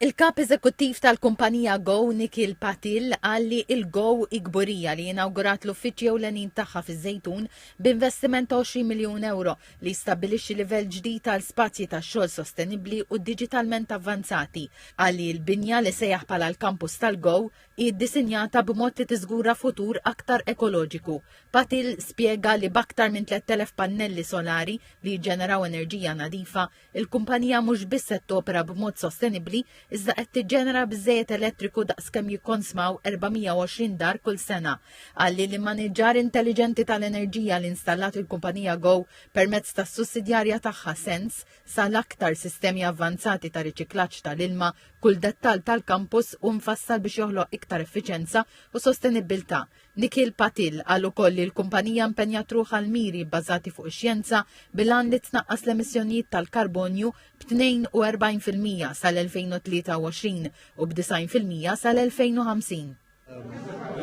Il-kap eżekuttiv tal-kumpanija Go Nikhil Patil qal li il-Go hi kburija li inawgurat l-uffiċċji ewlenin tagħha fiż-Żejtun b'investiment ta' 20 miljun euro li jistabbilixxi livell ġdid għal spazji ta' xogħol sostenibbli u diġitalment avvanzati. Qal li l-binja li sejjaħ bħala l-kampus tal-Go hi ddisinjata b'mod li tiżgura futur aktar ekoloġiku. Patil spjega li b'aktar minn 3000 pannelli solari li jiġġeneraw enerġija nadifa, Il-kumpanija mhux biss qed topera b'mod sostenibbli, iżda qed tiġġenera biżejjed elettriku daqskemm jikkonsmaw 420 dar kull sena. Qal li l-immaniġġar intelliġenti tal-enerġija li installat il-kumpanija Go permezz tas-sussidjarja tagħha Sense sa l-aktar sistemi avvanzati ta' riċiklaġġ tal-ilma, kull dettall tal-kampus hu mfassal biex joħloq iktar effiċenza u sostenibbiltà. Nikhil Patil qal ukoll li l-kumpanija impenjat ruħha għal miri bbażati fuq ix-xjenza bil-għan li tnaqqas l-emissjonijiet tal-karbonju b'42% sal-2023 u b'90% sal-2050.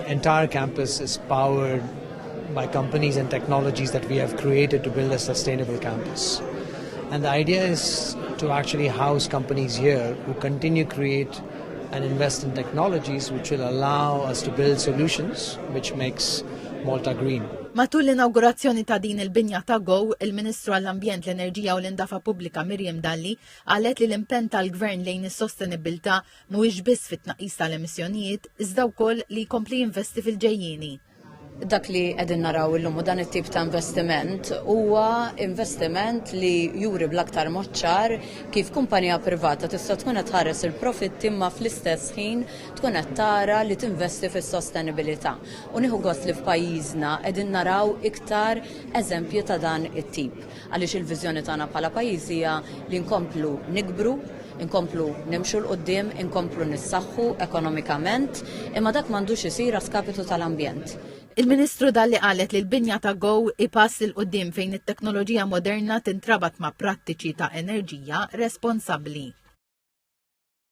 Entire campus is powered by companies and technologies that we have created to build a sustainable campus. And the idea is to actually house companies here who continue to create and invest in technologies which will allow us to build solutions which makes Malta green. Matul l-inawgurazzjoni ta' din il-binja ta' Go, il-Ministru għall-Ambjent, l-Enerġija u l-Indafa Pubblika Miriam Dalli qalet li l-impenn tal-Gvern lejn is-sostenibbiltà mhuwiex biss fit-tnaqqis tal-emissjonijiet, iżda wkoll li jkompli jinvesti fil-ġejjieni. Dak li qegħdin naraw illum u dan it-tip ta' investiment huwa investiment li juri bl-aktar mod ċar kif kumpanija privata tista' tkun qed tħares il-profitti imma fl-istess ħin tkun qed tara li tinvesti fis-sostenibilità. U nieħu gost li f'pajjiżna qegħdin naraw iktar eżempji ta' dan it-tip. Għaliex il-viżjoni tagħna bħala pajjiż hija li nkomplu nikbru, inkomplu nimxu 'l quddiem, inkomplu nissaħħu ekonomikament, imma dak m'għandux isir a skapitu tal-ambjent. Il-Ministru Dalli qalet li l-binja ta' Go hi pass 'il quddiem fejn it-teknoloġija moderna tintrabat ma' prattiċi ta' enerġija responsabbli.